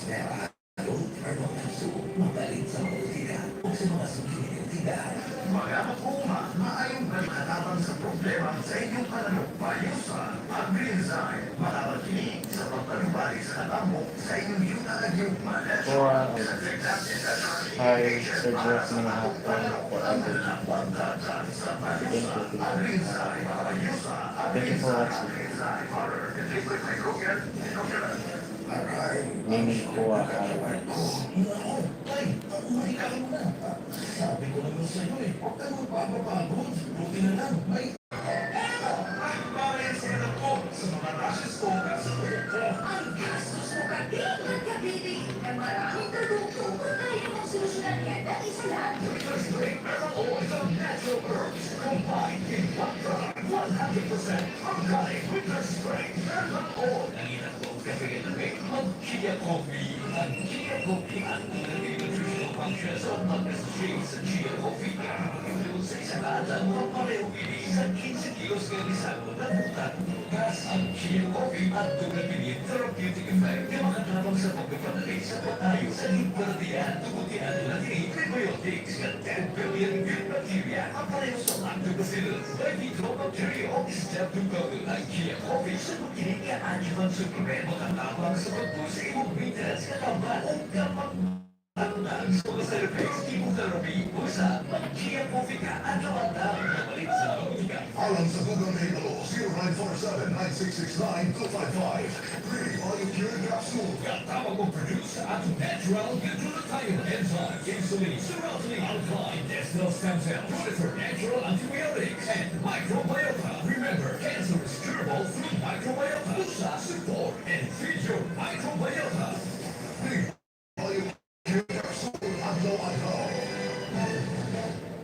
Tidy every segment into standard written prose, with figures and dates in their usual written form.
Esnera, Gold Herbal Capsule, mapalit sa mga botika o sa mga suki ninyong tindahan. Mga makuha, maayong katabang sa problema sa inyong pananok. Bayusa, Agrinzyme, matabang kini sa pagpanubali sa katamok sa inyong yuta at yugma. For I suggest may happen for other people. Thank you, thank you. Thank you for watching. Aray, Mimi Kuha Islands. Naku, tay, uwi ka muna. Sabi ko naman sa'yo eh, huwag kang magpapapagod. Buti na lang, may Para sa anak ko, sa mga rashes ko, sa buhok ko. Ang gastos mo kabi, nagkabili ng maraming produkto kung kaya mong solusyonan yan ng isa lang. Spring Herbal Oil of natural herbs combined in one product. 100% organic Winter Spring Herbal Oil. Nangina ko ang kape gabi, mag-Chia Coffee. Ang Chia Coffee ang unang nutritional functions of pag-associate sa Chia Coffee. Include sa isang adlaw mo pareho ini sa 15 kilos nga lisago na butan. Gas ang Chia Coffee at dunay therapeutic effect na makatabang sa pagpapadali sa pag-ayo sa higparatian. Tugutian na dini prebiotics nga 10 billion good bacteria ang pareho sa lactobacillus, bifidobacteria o streptococcus. Ang Chia Coffee sa kini nga adjuvant supplement makatabang sa pag-boost sa imong maintenance katamban o kapag Ang sa mga side effects, chemotherapy, usa, mag-Chia Coffee ka adlaw-adlaw. Mapalit sa mga botika. Alang sa Google Halo, 0947-9669-255. Pre-Biocure Capsule. Katawag mo produce sa atong natural glutathione enzyme, insulin, serotonin, alkaline, intestinal stem cell, monitor natural antibiotics, and microbiota. Remember, cancer is curable through microbiota. Usa, support, and feed your microbiota. Pre-Biocure Capsule. Adlaw-adlaw.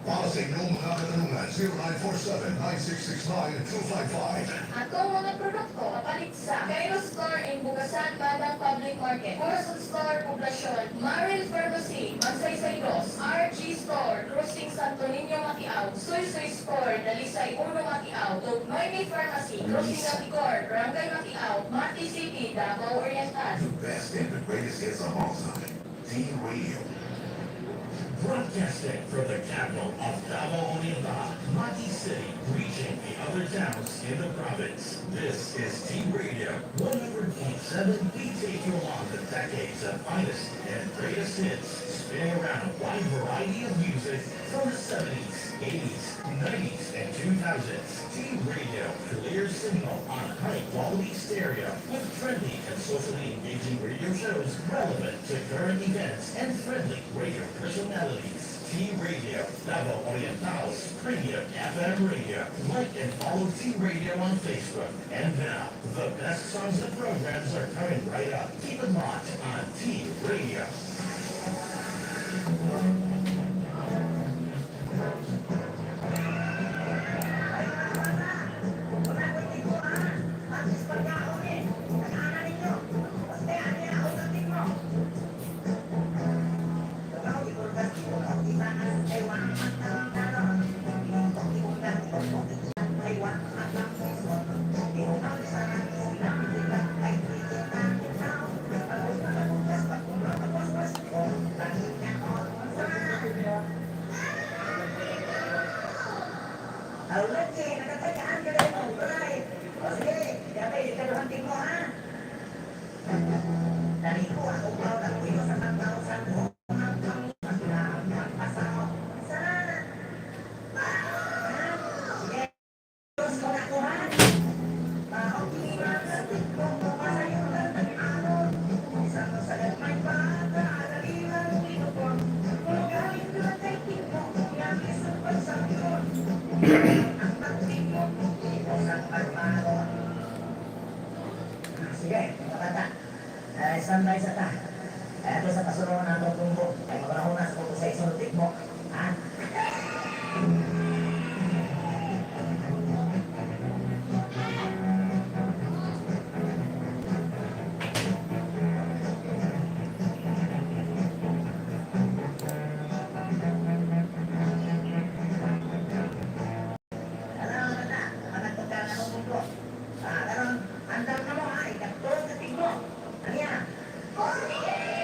Para sa inyong mga katanungan, 0947-9669-255. Atong mga produkto mapalit sa Cairo Store in Bugasan, Bandang Public Market, Corazon Store, Poblacion, Maril Pharmacy, Magsaysay Dos, RG Store, Crossing Santo Niño, Makiao, Suy Suy Store, Dalisay Uno, Makiao, Tugnoyme Pharmacy, Crossing Naticor, Barangay Makiao, Mati City, Davao Oriental. The best and the greatest hits of all time. Team Radio. Broadcasting from the capital of Davao Oriental, Mati City, reaching the other towns in the province. This is Team Radio 100.7. We take you along the decades of finest and greatest hits, spinning around a wide variety of music from the 70s, 80s, 90s, and 2000s. Team Radio, clear signal on high quality stereo with trendy and socially engaging radio shows relevant to current events and friendly radio personalities. Team Radio, Davao Oriental's premium FM radio. Like and follow Team Radio on Facebook. And now, the best songs and programs are coming right up. Keep it locked on Team Radio. Sige, mga bata. Standby sa ta. Ito sa pasulong na itong tunggo. Ay mapanahon na sa kuto sa isunod mo. Ha? Ano mga bata? Managpagka na akong tunggo. Ah, karon, andam na mo ha. Ikatulong sa tigmo. Ano yan? Okay!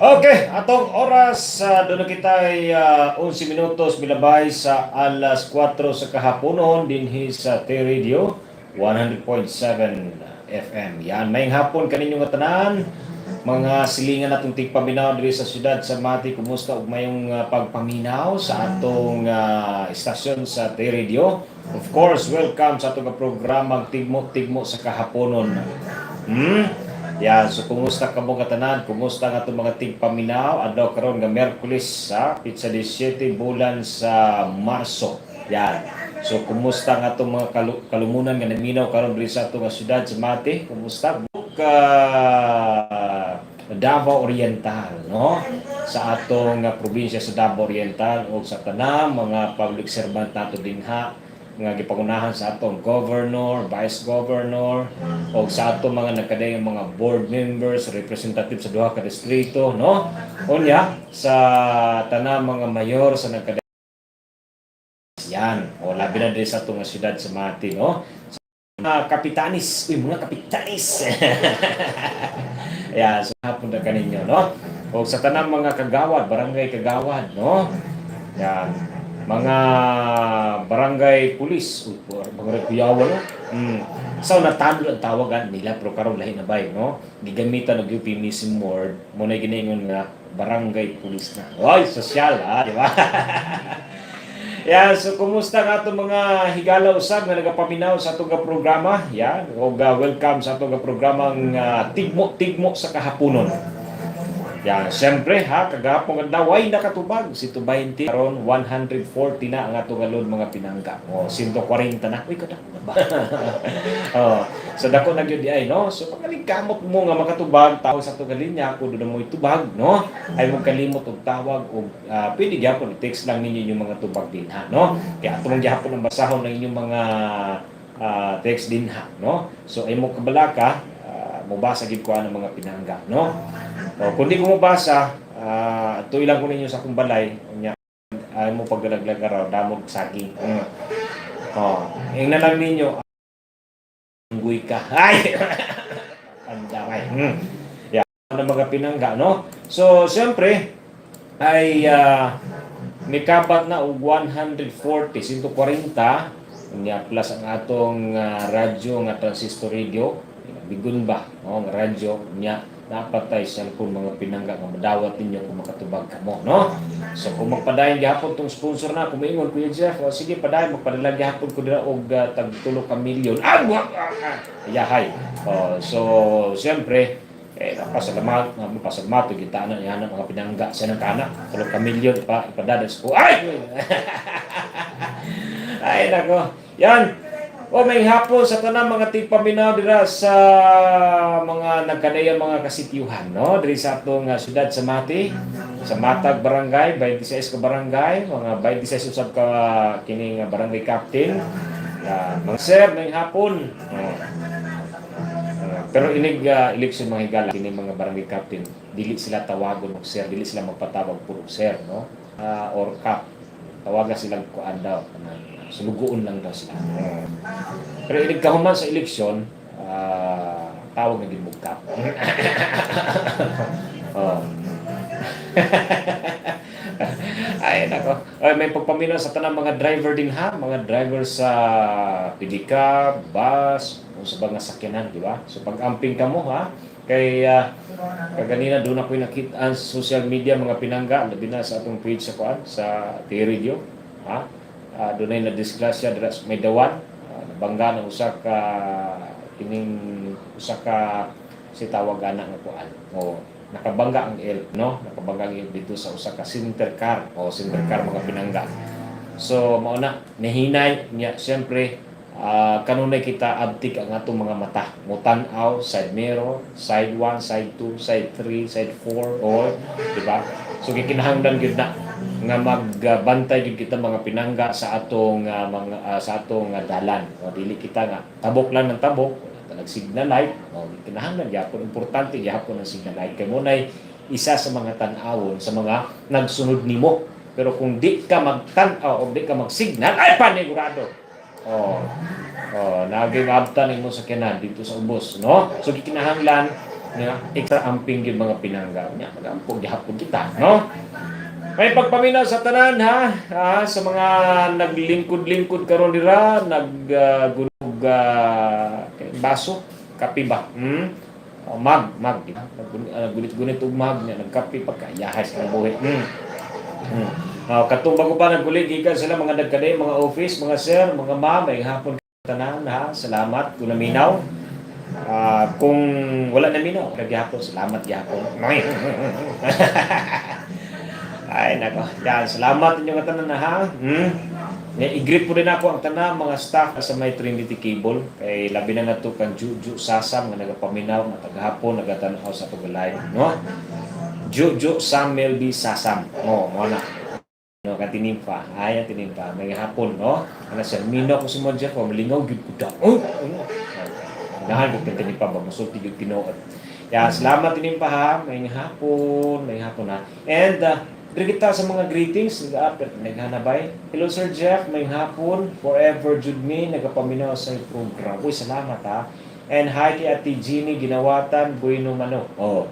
Okay, atong oras doon na kita ay 11 minutos milabay sa alas 4 sa kahaponon dinhi sa T-Radio 100.7 FM. Yan, maayong hapon kaninyo nga tanan. Mga silingan natong tigpaminaw diri sa siyudad sa Mati, kumusta ug mayong pagpaminaw sa atong istasyon sa T-Radio. Of course, welcome sa atong programang Tigmo-Tigmo sa Kahaponon. Yan, so kumusta ka mo katanan? Kumusta nga itong mga tigpaminaw? Adlaw karon nga Miyerkules sa pitsa 17 bulan sa Marso. Yan. So kumusta nga itong mga kalumunan nga naminaw karon diri sa atong nga syudad sa Mati? Kumusta? Ka Davao Oriental, no? Sa atong nga probinsya sa Davao Oriental o sa tanang mga public servant nato dinha nga gipangunahan sa atong governor, vice governor, o sa atong mga nagkadayang mga board members, representative sa duha ka distrito, no? Unya sa tanang mga mayor sa nagkadayang yan, o labi na diri sa atong nga syudad sa Mati, no? Sa mga kapitanis, uy, mga kapitanis. Yan, so hapon na kaninyo, no? O sa tanang mga kagawad, barangay kagawad, no? Yan. Mga barangay pulis, uy, barangay kuyawan, no? So, natalo ang tawagan nila, pero karon lahi na bay, no? Gigamitan og euphemism word, mo na ginaingon nga barangay pulis na. Oy, sosyal, ha, di ba? Yan, so kumusta nga itong mga higala usab nga nagapaminaw sa atong nga programa? Yan, og welcome sa atong nga programang Tigmo-Tigmo sa Kahaponon. Yan, siyempre ha, kagahapon adlaw ay nakatubag si 20 karon 140 na ang atong load, mga pinangga. O 140 na. Uy, kadako na ba? Oh, so dako na gyud ay, no. So pagkalimot mo nga makatubag, tawag sa atong linya kung doon mo itubag, no. Ay mo kalimot og tawag og pwede gyapon text lang ninyo yung mga tubag din ha, no. Kaya ato man gyapon ang basahon ng inyong mga text din ha, no. So ay mo kabalaka, mobasa gid ko ang mga pinangga, no. O, kung di ko mabasa, tuloy lang ko ninyo sa akong balay, unya ay mo paglalaglag raw damog saging. Oh, ingna lang ninyo unggoy ka. Ay. Andamay. Yeah, ang mga pinangga, no? So, siyempre ay mikabat na og 140, 140 unya plus ang atong radyo nga transistor radio, bigon ba, no, nga radyo unya dapat tay cellphone, mga pinangga, nga madawat ninyo kung makatubag kamo, no? So kung magpadayon gihapon tong sponsor na, kung moingon, "Kuya Jeff, o sige, padayon, magpadala gihapon ko dira og tag 3 ka milyon," ah, wa- ah, ah, ayahay. Oh, so siyempre eh pasalamat, pasalamat kita na yan mga pinangga sa nang kana 3 ka milyon pa ipadadas ko. Ay, ay nako yan. O may hapon sa tanang mga tigpaminaw dira sa mga nagkadaya mga kasityuhan, no? Diri sa atong syudad sa Mati, sa Matag Barangay, 26 ka barangay, mga 26 usab ka kining barangay captain. Yan. Mga sir, may hapon. Oh. Pero inig election, mga higala, kini mga barangay captain, dili sila tawagon og sir, dili sila magpatawag puro sir, no? Or cap. Tawagan sila kuan daw, kanang sulugoon lang daw sila. Pero inig kahuman sa eleksyon, tawag na gid mo cap. Oh. Ay, nako. Ay, may pagpaminaw sa tanang mga driver din ha, mga driver sa pedicab, bus, o sa mga sakyanan, di ba? So pag-amping ka mo ha, kay kaganina doon ako nakita sa social media, mga pinangga, labi na sa atong page sa kuan sa T-Radio, ha? Doon ay na-disgrasya dira sa may dawan, nabangga ng usa ka Kining usa ka si tawag ana nga kuan. O nakabangga ang elk, no? Nakabangga ang elk dito sa usa ka center car o center car, mga pinangga. So mao na, nahinay niya siyempre, kanunay kita abtik ang atong mga mata. Mutan-aw, side mirror, side 1, side 2, side 3, side 4, or di ba? So gikinahanglan gyud na nga magbantay gyud kita, mga pinangga, sa atong mga sa atong dalan. O dili kita nga tabok lang ng tabok, wala ta nag signal light. O kinahanglan gyapon, importante gyapon ang signal light kay mo nay isa sa mga tan-awon sa mga nagsunod nimo. Pero kung di ka magtan-aw o di ka mag-signal, ay panigurado. Oh, naging abtan nimo sa kanan dito sa ubos, no? So gikinahanglan nga extra amping gyud, mga pinangga. Nya magampo gihapon kita, no? May pagpaminaw sa tanan ha, sa mga naglingkod-lingkod karon dira, naggunog baso, kape ba? Hmm? Oh, mag, mag, di ba? Naggunit-gunit og mag nya, nagkape pa kayahay sa buhi. Oh, katong bago pa nagkulig gikan sila mga nagkaday, mga office, mga sir, mga ma'am, may hapon tanan ha. Salamat kung naminaw. Kung wala naminaw, nagyapon, salamat gyapon. Ay, nako. Yan, salamat inyo nga tanan ha. Nga i-greet po din ako ang tanan mga staff sa may Trinity Cable kay labi na nga to kang Juju Sasam nga nagapaminaw matag hapon, nagatanaw sa pag-live, no? Juju Samuel B. Sasam. Oh, mo na. No, kan tinimpa. Ay, ang tinimpa. May hapon, no? Ana siya, minaw ko si Mon Jeff, oh, malingaw gyud ko daw. Oh, ano? Nahan ko kang tinimpa ba musulti gyud tinuod. Ya, salamat tinimpa ha. May hapon, may hapon ha. And diri kita sa mga greetings, nag-apir naghanabay. Hello, Sir Jeff, may hapon. Forever jud me nagapaminaw sa program. Uy, salamat ha. And hi kay Ate Jeannie Ginawatan Bueno Mano. Oh,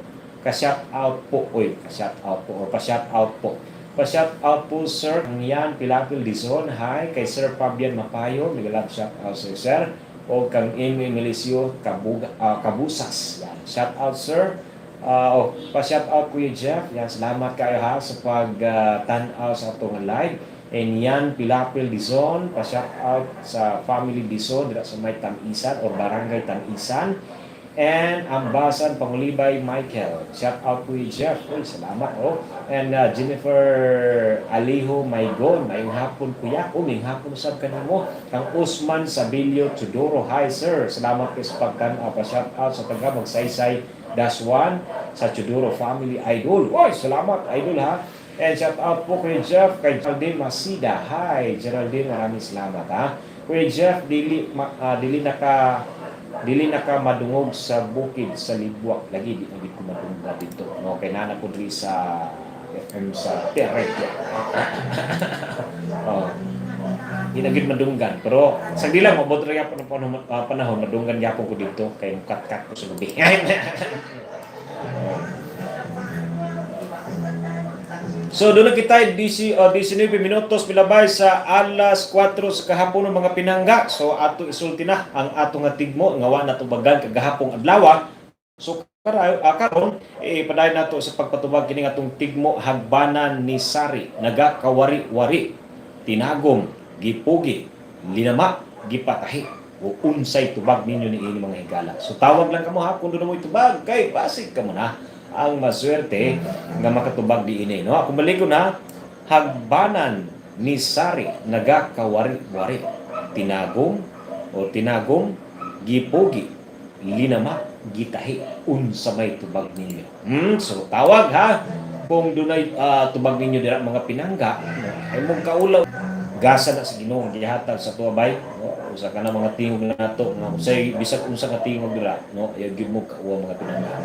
ka-shout out po. Uy, ka-shout out po or pa-shout out po. Pa-shout out po, Sir Yan Pilapil Dizon. Hi kay Sir Fabian Mapayo. Mega love shout out sir, sir. O kang Amy Milicio Kabusas. Yan. Shout out, sir. Oh, pa-shout out, Kuya Jeff. Yan, salamat kayo ha sa pag tan-aw sa atong live. And yan, Pilapil Dizon, pa-shout out sa family Dizon dira sa may Tamisan or Barangay Tamisan. And Ambasan Pangulibay Michael. Shout out, Kuya Jeff. Uy, salamat oh. And Jennifer Alijo Maygon. Mayong hapon, kuya. Oh, mayong hapon sab ka namo. Kang Usman Sabilio Tudoro. Hi, sir. Salamat kay sa pagtan-aw. Pa-shout out sa taga Magsaysay Dash 1 sa Tudoro Family Idol. Uy, salamat, Idol ha. And shout out po kay Jeff, kay Geraldine Masida. Hi, Geraldine, maraming salamat ha. Kuya Jeff, dili na ka madungog sa bukid sa Libwak lagi, di na gid ko madungog na dito, no, kay nana ko diri sa FM sa Terretia. Oh, di na gid madunggan, pero sa di lang mabot ra gyapon ang panahon madunggan gyapon ko dito kay mukat-kat ko sa gabi. Oh. So doon na kita DC, 19 minutos milabay sa alas 4 sa kahapon ng mga pinangga. So ato isulti na ang ato nga tigmo nga wa natubagan kagahapong adlaw. So karon eh, padayon nato sa pagpatubag kini atong tigmo, Hagbanan ni Sari nagakawari-wari, tinagom, gipugi, linama, gipatahi. O unsay tubag ninyo ni ini, mga higala? So tawag lang kamo ha kung doon mo tubag kay basig kamo na ang maswerte nga makatubag di ini, no? Ako balik ko na: Hagbanan ni Sari nagakawari-wari, tinagom o tinagom, gipugi, linama, gitahi. Unsa may tubag ninyo? So tawag ha kung dunay tubag ninyo dira, mga pinangga, no? Ay mong kaulaw gasa na sa Ginoo gihatag sa tuwa bay, no? Usa ka na mga tingog nato nga usay bisag unsa ka tingog dira, no, ayaw gyud mo kauwa, mga pinangga.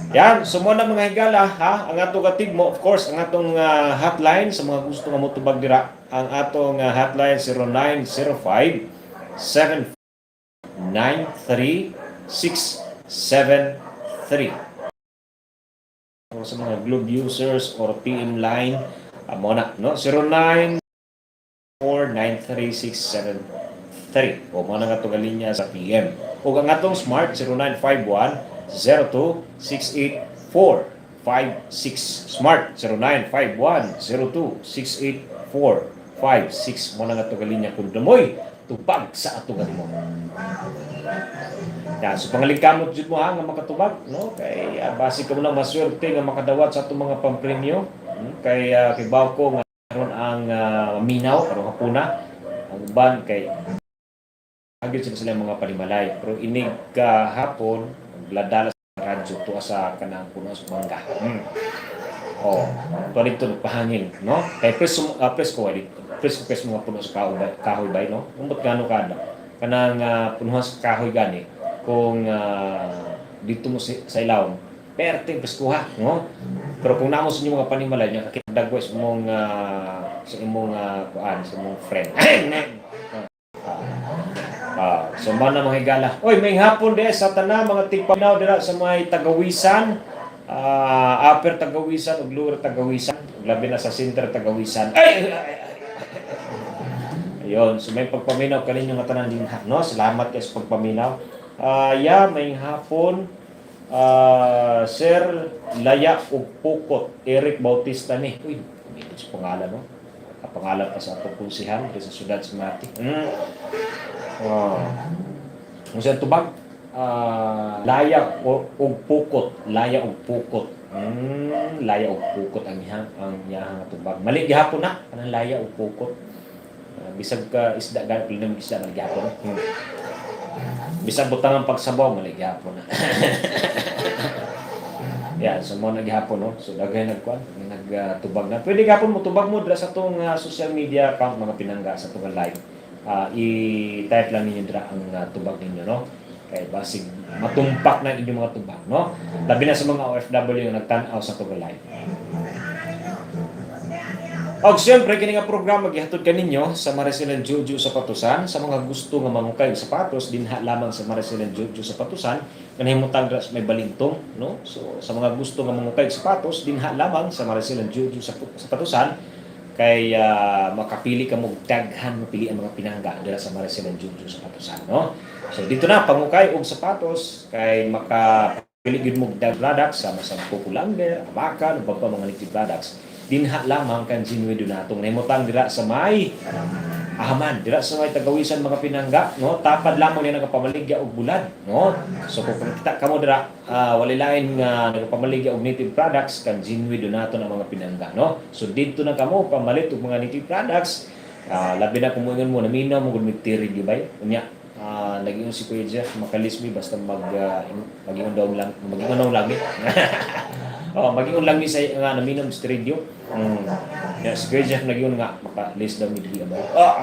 Yan, so mo na, mga higala ha, ang atong katigmo, of course, ang atong hotline sa mga gusto nga motubag dira, ang atong hotline 0905 793 673. Or sa mga Globe users or TM line, mo na, no? 09 493673. O mo na nga itong linya sa PM. O ang atong Smart 0951 02 684 56. Smart 0951 02 684 56 mo na nga itong linya kung dumoy tubag sa atong mo. Yan, so pangalingkamot jud mo ha nga makatubag, no? Kay basi ka mo lang maswerte nga makadawat sa atong mga pampremyo. Kay kibaw ko nga karon ang minaw karong hapuna. Ang uban kay agad sila mga panimalay. Pero inig kahapon, nagladala sa radyo tuwa sa kanang puno sa mangga. Oh, tuwa dito nagpahangin, no? Kay presko presko dito. Presko presko mga puno sa kahoy, kahoy bay, no? Umbot gano kada kanang punuhan sa kahoy gani kung dito mo sa ilawom perte preskuha, no? Pero kung namo sa inyong mga panimalay nya kakitdagwa sa imong kuan, sa imong friend. So man na mga higala. Oy, may hapon de sa tanan mga tigpaminaw dira sa may Tagawisan. Upper Tagawisan ug Lower Tagawisan, ug labi na sa Center Tagawisan. Ay, ay, ay, ay. Ayun, so may pagpaminaw kaninyo nga tanan din ha, no? Salamat kay sa pagpaminaw. Yeah, may hapon. Sir Laya ug Pukot, Eric Bautista ni. Uy, ito sa pangalan, no? Kapangalan pa sa atong konsehal diri sa syudad sa Mati. Oh. Kung sa tubag, laya og pukot, laya og pukot. Laya og pukot ang iyang tubag. Mali gihapon na kanang laya og pukot. Bisag ka isda gani pili ng isda, mali gihapon na. Bisag butang ang pagsabaw, mali gihapon na. Yan, so mo na gihapon, no. So daghay nagkuan, nagtubag na. Pwede gihapon mo tubag mo dira sa atong social media account, mga pinangga, sa atong live. I-type lang ninyo dira ang tubag ninyo, no? Kay basig matumpak na inyong mga tubag, no? Labi na sa mga OFW nga nagtan-aw sa atong live. Og siyempre, kini nga programa gihatod kaninyo sa Maricel Jojo Sapatusan. Sa mga gusto nga mangukay og sapatos, dinha lamang sa Maricel Jojo Sapatusan nga nahimutang dira sa may Balintong, no? So sa mga gusto nga mangukay og sapatos, dinha lamang sa Maricel Jojo Sapatusan kay makapili ka mo daghan mapili ang mga pinangga dira sa Maricel Jojo Sapatusan, no? So dito na pangukay og sapatos kay makapili gyud mo dag products sama sa Kukulamber, Abacan, ug pa mga native products, dinha lamang kan Ginwe Donatong nahimutang dira sa may Ahaman, dira sa may Tagawisan, mga pinangga, no? Tapad lamang niya nagapamaligya og bulad, no? So kung kita kamo dira, walay lain nga nagapamaligya og native products kan Ginwe Donato ang mga pinangga, no? So didto na kamo pamalit og mga native products. Labi na kung moingon mo naminaw mo gud mig di bay. Unya, nag-ingon si Kuya Jeff makalismi basta mag daw lang, mag-ingon daw lang. Oh, mag-ingon lang mi sa nga naminaw sa radio. Yes, Kuya Jeff nag-ingon nga maka-list daw mi diri ba. Oh,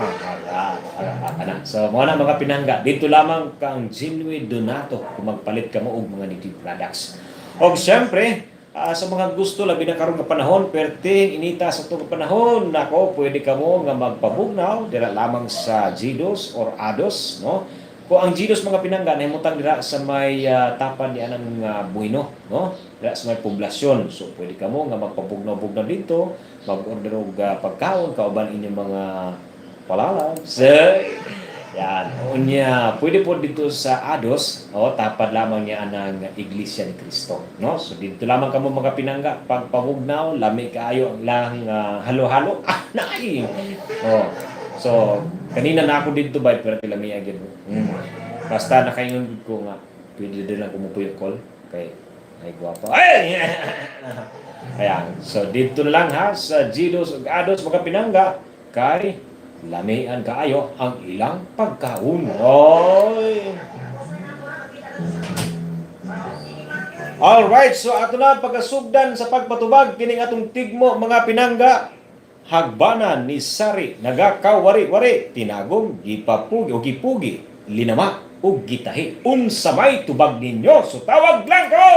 na. So mga na mga pinangga, dito lamang kang Ginwe Donato kung magpalit ka mo og mga native products. Og syempre, sa mga gusto labi na karon nga panahon, perting inita sa itong panahon, nako, pwede ka mo nga magpabugnaw dira lamang sa Gidos or Ados, no? Kung ang Gidos, mga pinangga, nahimutang dira sa may tapan ni anang Buino, no? Dira sa may poblasyon. So pwede ka mo nga magpabugnaw-bugnaw dito, mag-order og pagkaon kauban inyong mga palalabs. Eh, yan. Unya, pwede po dito sa Ados, oh, tapad lamang niya anang Iglesia ni Cristo, no? So dito lamang kamo, mga pinangga, pagpamugnaw, lami kaayo ang lang halo-halo. Ah, naay. Oh. So, kanina na ako dito ba pero lami gyud. Basta nakaingon gud ko nga pwede din lang kumupuyo call kay ay gwapa. Ay! Ayan. So dito na lang ha sa Gidos ug Ados, mga pinangga, kay lamian kaayo ang ilang pagkaon. Oy! Alright, so ato na ang pagkasugdan sa pagpatubag kining atong tigmo, mga pinangga. Hagbanan ni Sari nagakawari-wari tinagom gipapugi o gipugi linama ug gitahi. Unsa may tubag ninyo? So tawag lang ko.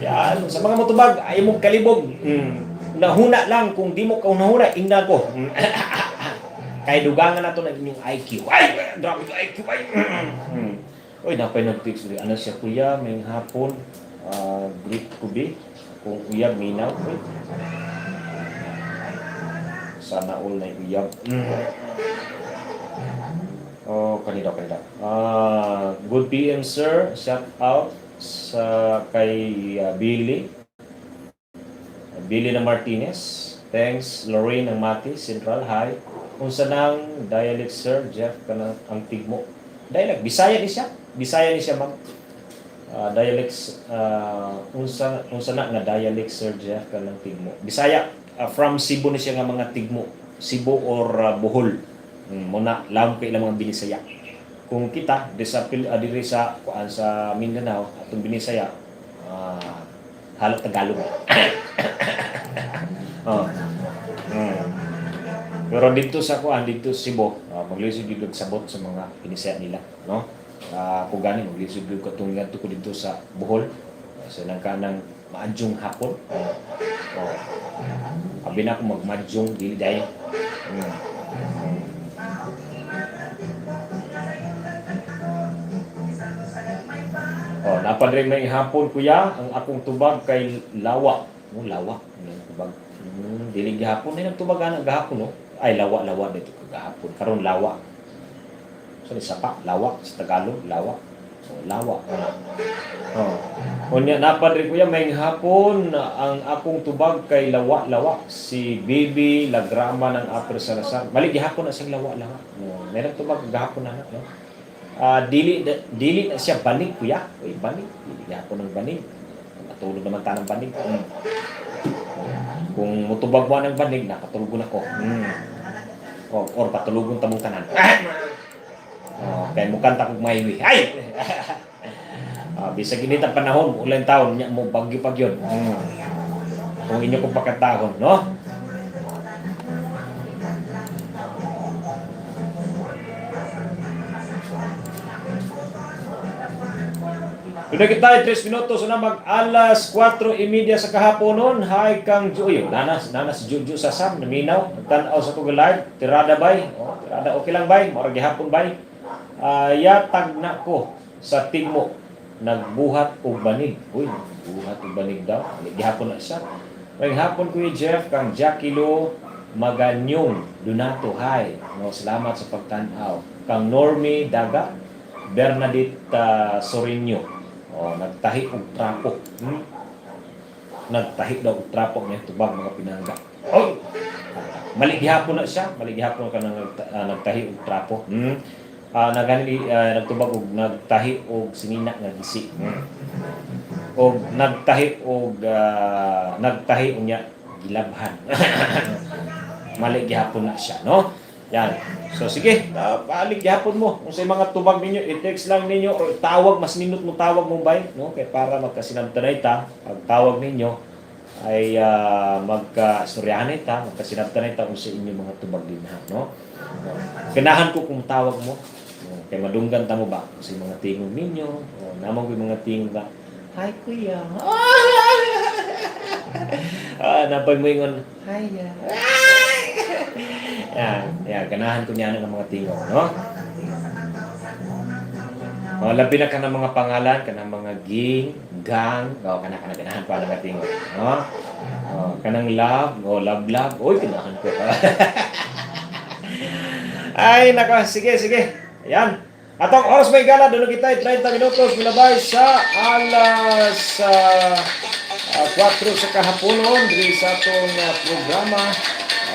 Yan, sa mga motubag ay mong kalibog. Nahuna lang kung di mo kaunahuna, ingna ko. Kay dugangan nato ng inyong IQ. Ay, grabe ka IQ ay. Uy, napay nag-text diri. Ano siya, kuya, may hapon. Greet ko bi. Kung uyab minaw. Uy. Sana all na uyab. Oh, kanina kanina. Good PM, sir. Shout out sa kay Billy. Billy na Martinez. Thanks, Lorraine ng Mati, Central High. Unsa nang dialect, Sir Jeff, kanang ang tigmo? Dialect Bisaya ni siya. Bisaya ni siya, ma'am. Dialects, unsa unsa na nga dialect, Sir Jeff, kanang Tigmo? Bisaya, from Cebu ni siya nga mga Tigmo. Cebu or Bohol. Muna lam kay ilang mga Binisaya. Kung kita di sa diri sa kuan sa Mindanao, atong Binisaya halo Tagalog. Oh. Pero dito sa kuan dito sa Cebu, maglisod gyud og sabot sa mga Binisaya nila, no? Ako gani maglisod gyud katong ngadto ko dito sa Bohol. Sa nang kanang maadyong hapon. Oh. Abi na ako magmadyong dili dai. Oh, napadre may hapon, kuya, ang akong tubag kay lawa. Oh, lawa, ano ang tubag? Dili gihapon ay nagtubag ana gahapon, no. Ay, lawa lawa dito gahapon. Karon lawa. So ni sapa, lawa sa Tagalog, lawa. So lawa. Oh. Unya napadre kuya, may hapon, ang akong tubag kay lawa lawa si Bibi Lagrama ng Upper Salazar. Mali gihapon na siyang lawa lawa. Oh, meron tubag gahapon na, no. Dili dili na siya banig, kuya. Uy, banig. Dili gihapon ng banig. Natulog naman ta ng banig. Kung mutubag mo ng banig, nakatulog na ko. Or patulugon tamong tanan. Oh, kay mukanta kog maywi. Ay! Bisag init ang panahon, ulan taon, nya mo bagyo pag yun. Kung inyo kong pagkatahon, no? Doon kita 3 minutos na mag alas 4:30 sa kahaponon. Hi kang Juyo. Nanas, nanas Juju sa Sam, naminaw. Nagtan-aw sa kong live. Tirada bay. Oh, tirada okay lang bay. Mora gihapon bay. Yatag na ko sa Tigmo. Nagbuhat og banig. Uy, nagbuhat og banig daw. Gihapon na siya. May hapon, Kuya Jeff, kang Jackie Lo Maganyong Donato. Hi. No, salamat sa pagtan-aw. Kang Normie Daga, Bernadette Sorinio. Oh, nagtahi og trapo. Nagtahi daw og trapo niya tubag, mga pinangga. Oh! Mali gihapon na siya, mali gihapon ka nang nagtahi og trapo. Nagani nagtubag og nagtahi og sinina nga gisi. Og nagtahi og nagtahi unya gilabhan. Mali gihapon na siya, no? Yan. So sige, balik gihapon mo. Kung sa mga tubag ninyo, i-text lang ninyo or tawag, mas nindot mo tawag mo bay, no? Kay para magkasinabtanay ta, pag tawag ninyo ay magka-istoryahan ta, magkasinabtanay ta kung sa inyong mga tubag din ha, no? No. Ganahan ko kung tawag mo. No? Kay madunggan ta mo ba kung sa mga tingog ninyo, o namang ko yung mga tingog na, "Hi kuya." Napay mo ingon, "Hi ya." Yan, yan, ganahan ko niya ng mga tingog, no? Oh, labi na ka ng mga pangalan, kanang mga ging, gang, oh, kana kana ganahan pa ng tingog, no? Oh, kanang love, oh, love love, oy, ganahan ko. Ay, nako, sige, sige. Ayan. Atong oras may gala, doon kita 30 minutos milabay sa alas 4 sa kahaponon diri sa atong programa.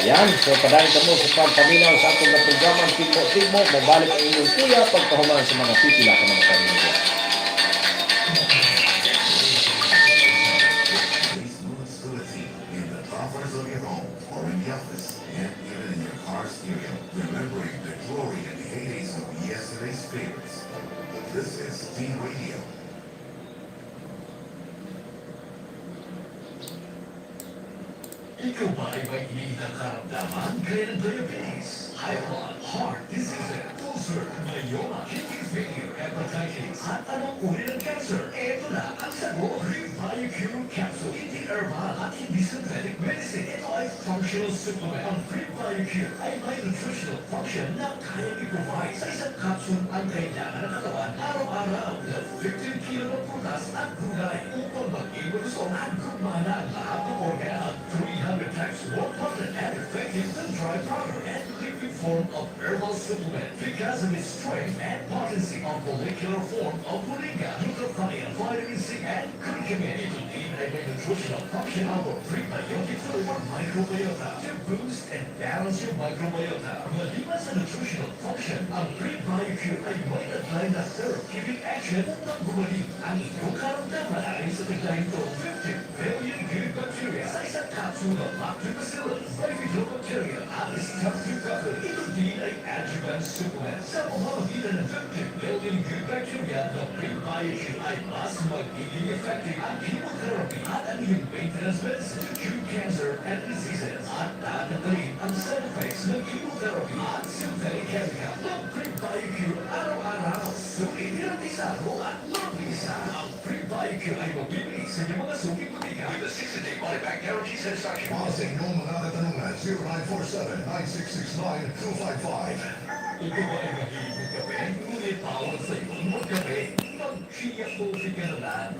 Ayan, so padayon kamo sa pagpaminaw sa atong programa Tigmo Tigmo, mobalik ang inyong kuya pagkahuman sa mga pipila ka mga pamilya. Smooth in the comforts of your home or in the office and even in your car stereo, remembering the glory and heydays of yesterday's favorites. This is T Radio. Ikaw ba ay may iniindang karamdaman gaya ng diabetes, high blood, heart disease, ulcer, myoma, kidney failure, hepatitis, at anong uri ng cancer? Ito na ang sagot. Reviocure Capsule. Hindi herbal at hindi synthetic medicine. Ito ay functional supplement. Ang Reviocure ay may nutritional function na kayang i-provide sa isang capsule ang kailangan ng katawan araw-araw na 15 kilo ng prutas at gulay upang maging malusog at gumana ang lahat ng organ at 300 times more potent and effective than dry powder and liquid form of herbal supplement because of its strength and potency of molecular form of moringa, glutathione, vitamin C, and curcumin. Ito din ay may nutritional function of a prebiotic food for microbiota to boost and balance your microbiota. Maliban sa nutritional function, ang PreBioQ ay may taglay na therapeutic action upang gumaling ang iyong karamdaman. Dahil sa taglay nito, 50 billion good bacteria sa isang capsule ng Lactobacillus, Bifidobacteria, at Streptococcus. Ito din ay adjuvant supplement. Sa pamamagitan ng 50 billion good bacteria, the PreBioQ ay mas magiging effective ang chemotherapy at ang iyong maintenance medicine to cure cancer and diseases. At tatanggalin ang side effects ng chemotherapy at synthetic chemical. Ang PreBioQ araw-araw. Sulit, garantisado at mabisa. Ang PreBioQ ay mabibili sa inyong mga suking botika with a 60-day money-back guarantee satisfaction. Para sa inyong mga katanungan, 0947-9669-255. Ito ba ay mahilig magkape? Ngunit bawal sa iyo ang magkape. Mag-Chia Coffee ka na lang.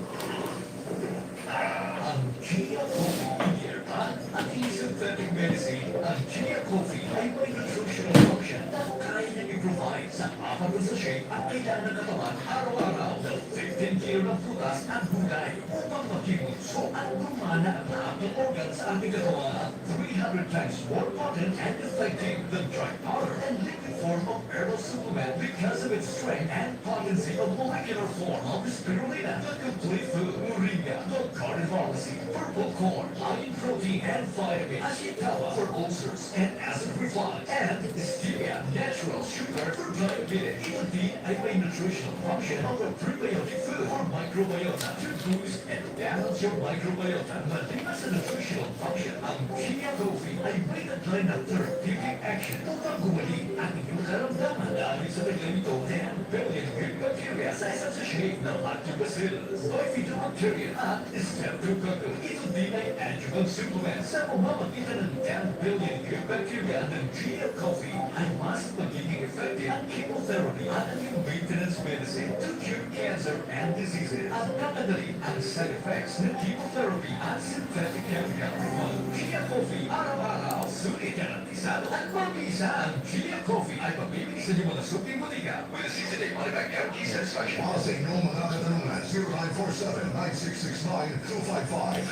Ang Chia Coffee, hindi herbal at hindi synthetic medicine. Ang Chia Coffee ay may nutritional function na kaya niyang i-provide sa 4 na sachet at kailangan ng katawan araw-araw ng 15 kilo ng prutas at gulay upang maging bunso at gumana ang lahat ng organ sa ating katawan. 300 times more potent and effective than dry powder and liquid form of herbal supplement because of its strength and potency of molecular form of spirulina, the complete food, moringa, the garden pharmacy, purple corn, iron protein and vitamin, ashitaba for ulcers and acid reflux, and stevia, natural sugar for diabetes. Ito din ay may nutritional function of a prebiotic food for microbiota to boost and balance your microbiota. Maliban sa nutritional function, ang Chia Coffee ay may taglay na therapeutic action upang gumaling ang inyong karamdaman dahil sa taglay nito 10 billion good bacteria sa isang sachet na Lactobacillus, Bifidobacteria at Streptococcus. Ito din ay adjuvant supplement. Sa pamamagitan ng 10 billion good bacteria ng Chia Coffee ay mas magiging effective ang chemotherapy at ang iyong maintenance medicine to cure cancer and diseases. At tatanggalin ang side effects ng chemotherapy at synthetic chemical. Mag Chia Coffee araw-araw. Sulit, garantisado at mabisa. Ang Chia Coffee ay mabibili sa inyong mga suking botika with a 60-day money-back guarantee satisfaction. Para sa inyong mga katanungan, 0947-9669-255.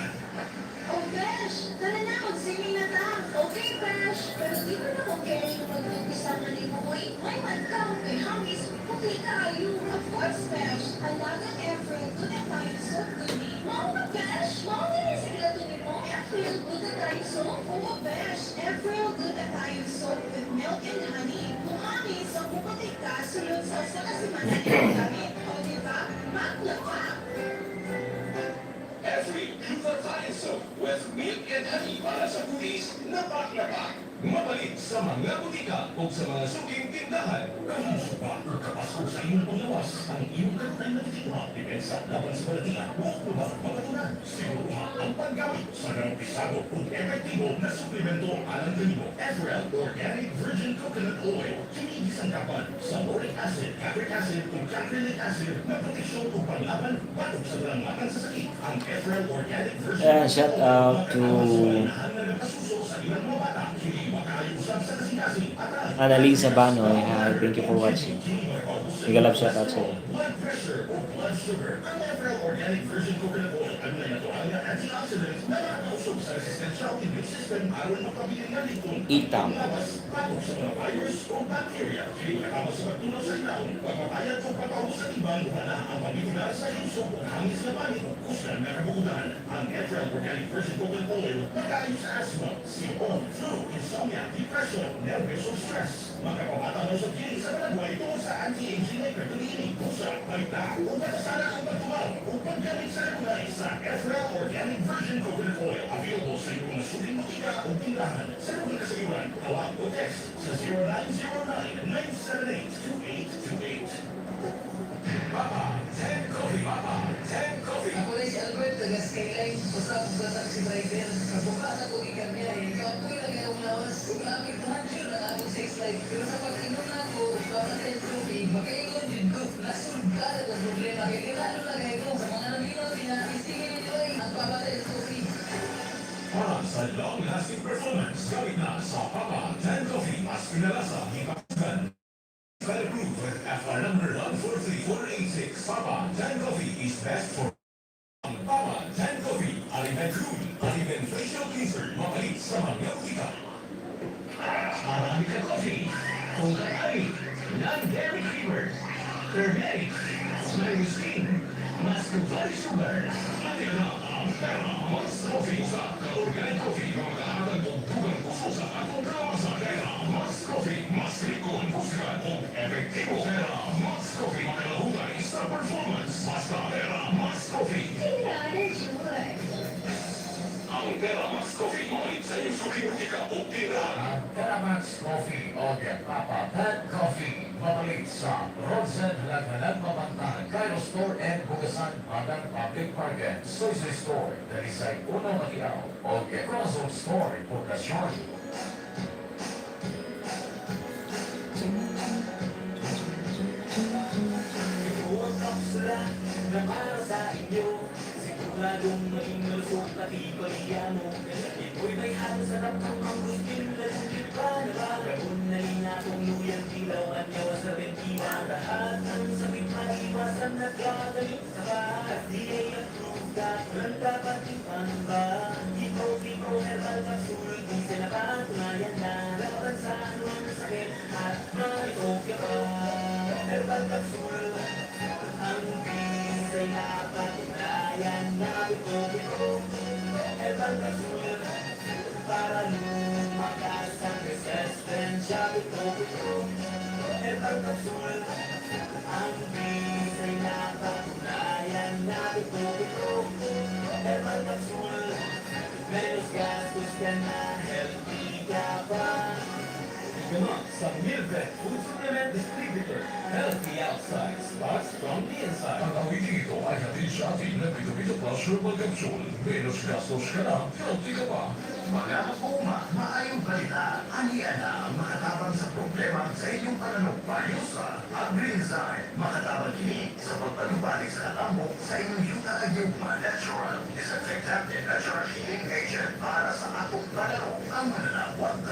Oh, Besh! Tara na, mag-swimming na ta! Okay, Besh! Pero di ko na kung kailan yung mag-umpisa nga ni mo, uy. May man ka, kay hangis, okay kaayo. Of course, Besh! Alagang Efrel Glutathione Soap gud ni. Mao ba, Besh? Mao ba yung sikreto ni mo? Efrel Glutathione Soap? Oo, Besh! Efrel Glutathione Soap with milk and honey. Kung hangis, ang puputik ka, sulod sa usa ka semana yung gamit. O, di ba? Maglapa! Every glutathione soap with milk and honey para sa kutis na baklapa. Mapalit sa mga botika o sa mga suking tindahan. Kalusog ba o kapaskog sa iyong panglawas? Ang iyong kanunay na titigma, depensa laban sa balatian, o ba pagkatunan? Siguruha ang paggamit sa garantisado ug epektibo na suplemento alang kanimo. Efrel Organic Virgin Coconut Oil. Kini gisangkapan sa lauric acid, capric acid ug caprylic acid na proteksyon ug panglaban batok sa tanang matang sa sakit. Ang Efrel Organic Virgin Yeah, shout out to makatama sa balinahan nga nagkasuso sa ilang mga bata. Kini makaayo usab sa kasing-kasing atay. Annalisa Banoy, hi, thank you for watching. Mega love shout out sa'yo. Blood pressure o blood sugar. Ang Efrel Organic Virgin Coconut Oil ang may natural na antioxidant na nakakausog sa resistensya o immune system aron makabilin nga likon Itam. lawas batok sa mga virus o bacteria. Kini makatama sa pagtunaw sa hinaon, pagpapayat o pagpaubos sa timbang, wala ang pamituga sa yusok o hangis na panit o kusgan nga kabukudan. Ang Efrel Organic Virgin Coconut Oil makaayo sa asthma, sipon, flu, insomnia, depression, nervous o stress. Makapamata mo sa kini sa balagway tungod sa anti-aging na epekto niini. Busa, balita, o batasana ang pagtumaw o paggamit sa kanunay sa Efrel Organic Virgin Coconut Oil. Available sa iyong mga suking botika o tindahan. Sa lugar sa iwan, tawag o text sa 0909-978-2828. Papa, 10 Coffee. Papa, 10 Coffee. Ako rin si Albert, taga Skyline. Usa akong ka taxi driver. Kabuka na ko gikan niya eh. Kapoy na kayong lawas. Ug naapektuhan jud ang akong sex life. Pero sa pag-inom nako, para sa tubig, makaingon jud ko. Nasulbad akong problema. Kay kilalo na kayo ko. Sa mga naminaw, pina-istingin nito ay ang Papa 10 Coffee. Para sa long-lasting performance, gamit na sa Papa 10 Coffee. Mas pinalasa, hipasukan. Approved with FR number 1. 43486. Papa Tan Coffee is best for ang Papa Tan Coffee. Aliben Cool, Aliben Facial Cleanser, mapalit sa mga butika. Arabica Coffee, Coca Ari, Non-Dairy Creamer, Turmeric, Mangosteen, Muscovado Sugar. Ate na ang Terra Max Coffee sa ka-organic coffee nga makahatag og dugang kusog sa atong kalawasan. Terra Max Coffee, mas likon, kusgan og epektibo. Terra Max Coffee, makalahutay sa performance. Basta Terra Max Coffee. Ang Terra Max Coffee, mapalit sa inyong suking butika o tindahan. Ang Teramax Coffee o Papa Tan Coffee. Mapalit sa Rodzen Laghalan Mamantan, Cairo Store and Bugasan Padang Public Market, Soysoy Store, Dalisay Uno Matiao, o Corazon Store, Poblacion. Ito ang kapsula na para sa inyo. Siguradong maging malusog pati pamilya mo. Ito'y may halo sa tatlong mangustin. Lalungin pa na ba? Gabon na linatong luyang dilaw at yawa sa bentina. Lahat ng sakit maiwasan at gagaling sa ba. FDA approved at walang dapat ipamba. Ito, Kiko, herbal capsule. Kung sila patunayan na laban sa anumang sakit at maitokya pa. Herbal capsule. Ang bisa'y napatunayan na ito, ito. Herbal capsule. Para lumakas ang resistensya. Ito, ito. Herbal capsule. Ang bisa'y napatunayan na ito, ito. Herbal capsule. Menos gastos ka na, healthy ka pa. Gamot sa Milvet Food Supplement Distributor. Healthy outside starts from the inside. Ang awiting ito ay hatid sa atin ng Vito Plus Herbal Capsule. Menos gastos ka na, healthy ka pa. Mga kapuma, maayong balita. Aniya na ang makatabang sa problema sa inyong pananong sa Agrinzyme. Makatabang kini sa pagpanubalik sa katambo sa inyong yuta at yugma natural disinfectant and natural healing agent para sa atong pananong. Ang mananawag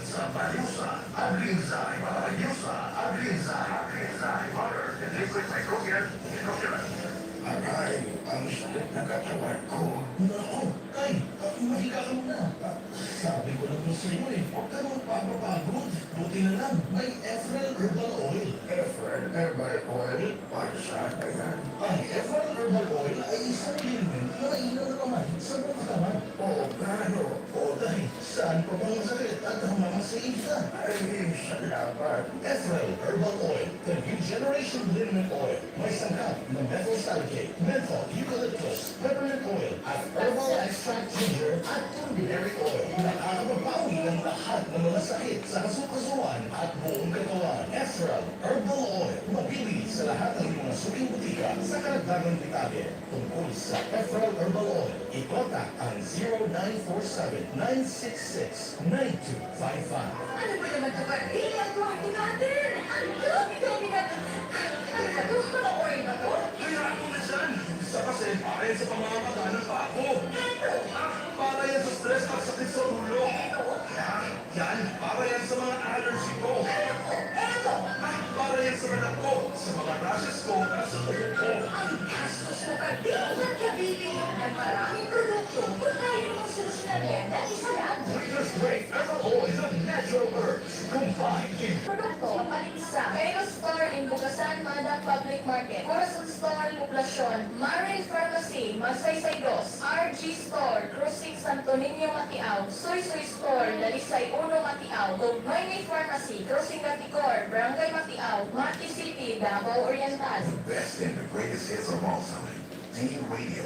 sa Bayusa. Agrinzyme. Bayusa. Agrinzyme. Agrinzyme. Water and liquid microbial inoculant. Aray, ang sakit ng katawan ko. Naku, tay, mahiga ka muna. Ah, sabi ko naman sa iyo eh, huwag ka magpapapagod. Buti na lang, may Efrel Herbal Oil. Efren Herbal Oil, para saan ba yan? Ang Efrel Herbal Oil ay isang liniment na mainam na pamahid sa buong katawan. Oo, gano. O tay, saan pa bang sakit at hamamasingit ka? Ay, salamat. Efrel Herbal Oil, the new generation liniment oil. May sangkap na methyl salicylate, menthol, eucalyptus, peppermint oil, at herbal extract ginger at turmeric oil. Nakakababawi ng lahat ng mga sakit sa kasukasuan at buong katawan. Efrel Herbal Oil, mabili sa lahat ng mga suking butika. Sa karagdagang detalye tungkol sa Efrel Herbal Oil, i-contact ang 0947-966-9255. Ano ba naman ito, Cardi? Ang kwarto natin! Ang dami-dami na. Ano ba ito? Mga oil ba to? Hayaan mo na dyan! Sa kasi, para yan sa pamamaga ng pako. Eto! Ah, para yan sa stress at sakit sa ulo. Eto! Yan, yan, para yan sa mga allergy ko. Eto! Eto! Ah, para yan sa balat ko, sa mga rashes ko, at sa buhok ko. Ang gastos mo, Cardi! Nagkabili ng maraming produkto kung kaya namang solusyonan yan ng isa lang. Winter's Break Herbal Oil, the natural herbs combined in Produkto, kapalit sa Cairo Store in Bugasan, Mandak Public Market, Corazon Store, Poblacion, Maril Pharmacy, Magsaysay Dos, RG Store, Crossing Santo Niño, Matiao, Soy Soy Store, Dalisay Uno, Matiao, Gugmayni Pharmacy, Crossing Gaticor, Barangay Matiao, Mati City, Davao Oriental. Best and the greatest hits of all time. Team Radio.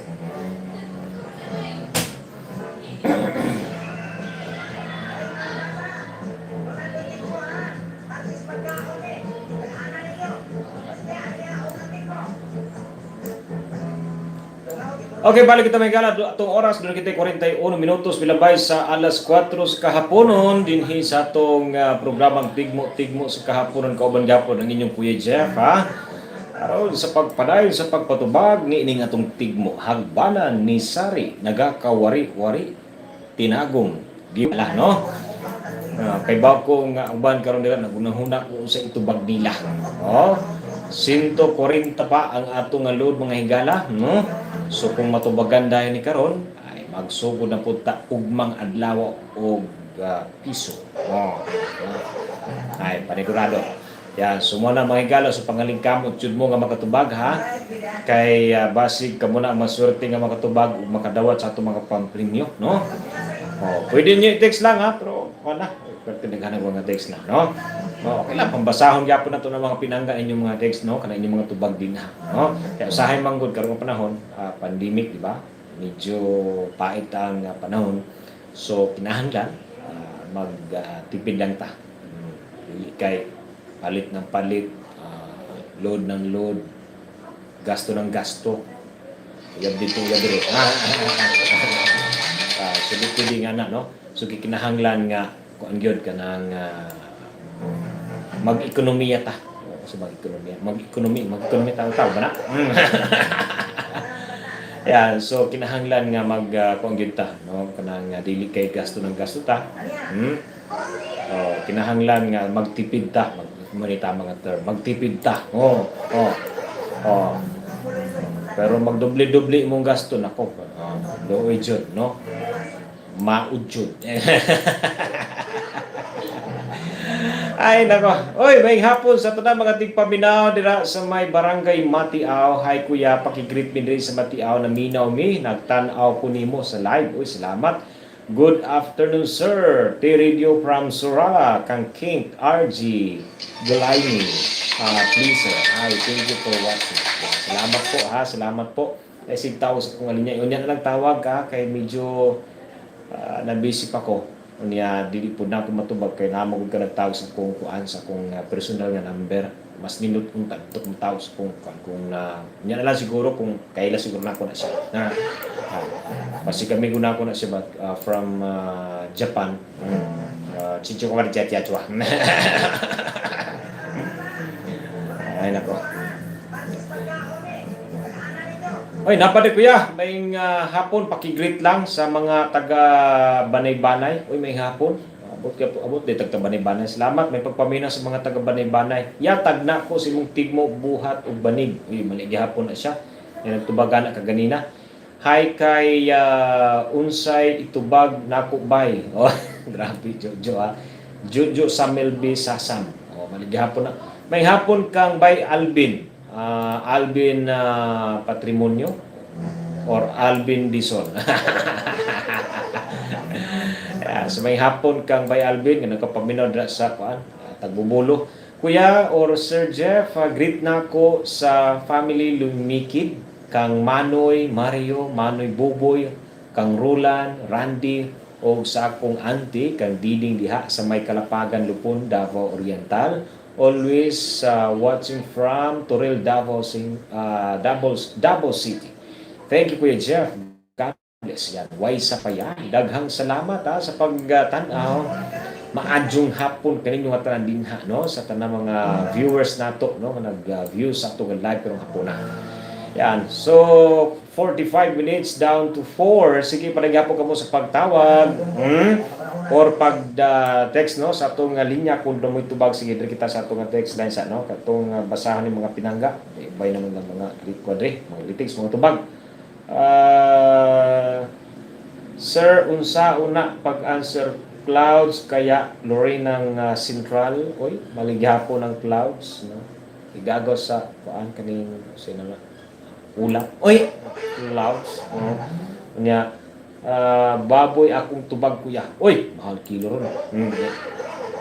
Pagkalutin ko ha. At least pagkaon eh. Tadhana ninyo. Basta niya ako ng mo. Okay, balik kita may gala atong oras doon kita 41 minutos milabay sa alas 4 sa kahaponon dinhi sa atong programang Tigmo-Tigmo sa kahaponon kauban gyapon ang inyong Kuya Jeff, ha. Aron sa pagpadayon sa pagpatubag ni ining atong tigmo hagbanan ni Sari nagakawari-wari tinagong di wala no. Kay ko nga uban karon nila nagunahuna ko sa itubag nila. Oh. 140 pa ang atong nga load, mga higala, no? So kung matubagan dayon ni karon ay magsugod na pud ta ugmang adlaw og piso. Oh. Ay, panigurado. Yan, so mo na, mga higala, so pangalingkamot jud mo nga makatubag, ha, kay basig kamo na ang maswerte nga makatubag ug makadawat sa atong mga pampremyo, no? Oh, pwede niyo i-text lang, ha, pero wala. Pero daghan mga text na, no? Oh, okay lang, pambasahon gyapon na to ng mga pinangga inyong mga text, no? Kana inyong mga tubag din, ha, no? Kaya usahay man gud karong panahon, pandemic, di ba? Medyo pait ang panahon. So kinahanglan magtipid lang ta. Dili kay palit ng palit, load ng load, gasto ng gasto. Uyab dito, uyab diri. So di pwede nga na, no? So gikinahanglan nga kuan gyud kanang mag-ekonomiya ta. So mag-ekonomiya, mag-ekonomi, mag-ekonomi ta tawag ba na? Yan, so kinahanglan nga mag kuan gyud ta, no? Kanang dili kay gasto ng gasto ta. Oh, kinahanglan nga magtipid ta, mag mo ni tama nga term, magtipid ta. Oh. Pero magdoble-doble imong gasto nako. Oh, luoy jud, no? Maud jud. Ay nako. Oy, may hapon sa tanan mga tigpaminaw dira sa may barangay Matiaw. Hi kuya, paki-greet mi diri sa Matiaw, na minaw mi, nagtan-aw ko nimo sa live. Uy, salamat. Good afternoon, sir. T Radio from Surala, kang King RG Gulaini. Please, sir. Hi, thank you for watching. Salamat po ha, salamat po. Ay sig tao sa kung linya. Unya na lang tawag ka kay medyo na-busy pa ko. Unya dili pud na ako matubag kay namo gud ka nagtawag sa akong kuan, sa akong personal nga number. Mas nindot kung tadto kung tawag sa akong kuan kung na unya na lang siguro kung kaila siguro nako na siya. Na kasi kami guna ko na siya but, from Japan. Chicho ko ka chua. Ay nako. Oy, napade kuya, may hapon, paki-greet lang sa mga taga Banay-Banay. Uy, may hapon. Abot kaya po, abot di tagta Banay-Banay. Salamat, may pagpamina sa mga taga Banay-Banay. Yatag na ko sa imong tigmo buhat ug banig. Uy, mali gihapon na siya. Yan nagtubagan na kaganina. Hi kay unsay itubag nako bay. Oh, grabe Jojo ha. Jojo Samuel B. Sasam. Oh, mali gihapon na. May hapon kang bay Alvin. Alvin Patrimonio or Alvin Dison. Yeah, so may hapon kang bay Alvin nga nagkapaminaw dira sa kuan, Tagbubulo. Kuya or Sir Jeff, greet na ko sa family Lumikid, kang Manoy, Mario, Manoy Buboy, kang Roland, Randy, o sa akong auntie, kang Diding diha sa may Kalapagan, Lupon, Davao Oriental. Always watching from Toril, Davao, Davao, Davao City. Thank you, Kuya Jeff. God bless. Yan. Why sa pa yan. Daghang salamat ha, sa pagtanaw. Maadyong hapon kaninyo nga tanan dinha, no, sa tanang mga viewers nato, no, nga nag-view sa atong live karong hapona. Yan. So 45 minutes down to 4. Sige, panagyapon kamo sa pagtawag or pag text, no, sa atong linya kung mo'y tubag. Sige, diri kita sa atong text line sa, no, katong basahan ni mga pinangga. Ibay naman ng mga kwadre, mga greetings, mga tubag. Sir, unsa una pag-answer clouds kaya Lorraine ng Central? Oy, maligyapon ng clouds, no? Igagaw sa kuan kaning sino na ulap. Oy, clouds. Oh. Unya baboy akong tubag, kuya. Oy, mahal kilo ron.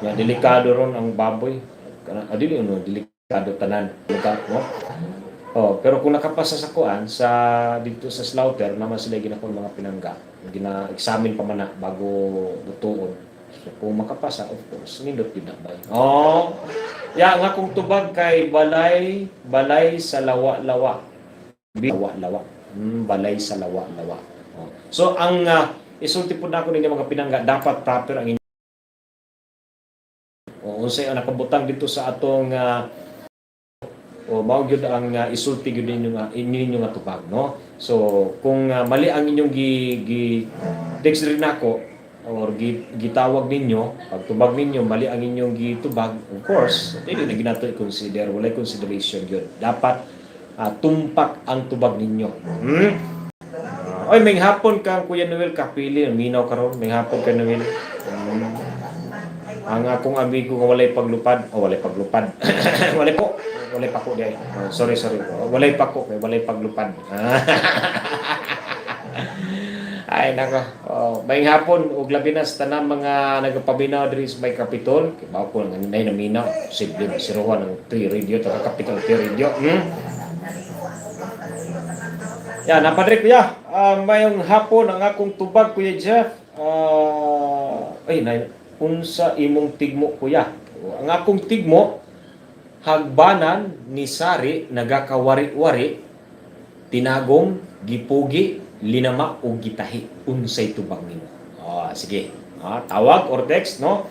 Ya, delikado ron ang baboy. Kana dili no, delikado tanan. Lugar, no? Oh, pero kung nakapasa sa kuan sa dito sa slaughter naman sila ginakon mga pinangga. Gina-examine pa man na bago lutuon. So kung makapasa, of course, nindot yun na ba? Oh. Ya nga kung tubag kay balay balay sa lawa-lawa. Lawa-lawa. Balay sa lawa-lawa. Oh. So ang isulti po na ako ninyo mga pinangga, dapat proper ang inyo. O unsay ang nakabutang dito sa atong o mao gyud ang isulti gyud ninyo nga inyo ninyo nga tubag, no? So kung mali ang inyong gi text rin nako. or gitawag ninyo, pagtubag ninyo, mali ang inyong gitubag, of course, dili na gyud nato i-consider, walay consideration yun. Dapat tumpak ang tubag ninyo. Oy, may hapon kang Kuya Noel Kapili, minaw karon, may hapon ka, Noel. Ang akong amigo nga walay paglupad, oh, walay paglupad. Walay po, walay pako di ay. Oh, sorry, sorry. Oh, walay pako kay walay paglupad. Ay nako. Oh, may hapon ug labi na sa tanang mga nagapaminaw diri sa may Capitol. Kay ba ko nga nay naminaw. Simple siruhan ang 3 radio taga Capitol 3 Radio. Yan, napadre, kuya. Mayong hapon, ang akong tubag, Kuya Jeff. Ay, nay, unsa imong tigmo, kuya? Ang akong tigmo, hagbanan ni Sari nagakawari-wari, tinagom, gipugi, linama o gitahi. Unsay tubag nimo? Ah, sige. Tawag or text, no?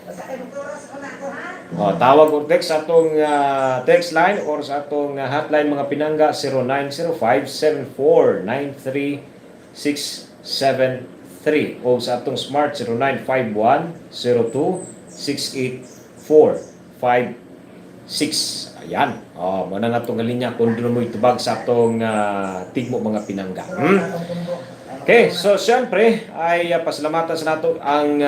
Oh, tawag or text sa atong text line or sa atong hotline, mga pinangga, 0905-7493673 o sa atong Smart 0951-02-68456. Ayan. Oh, mo na nga atong linya kung doon mo itubag sa atong tigmo, mga pinangga. Okay, so siyempre ay pasalamatan sa nato ang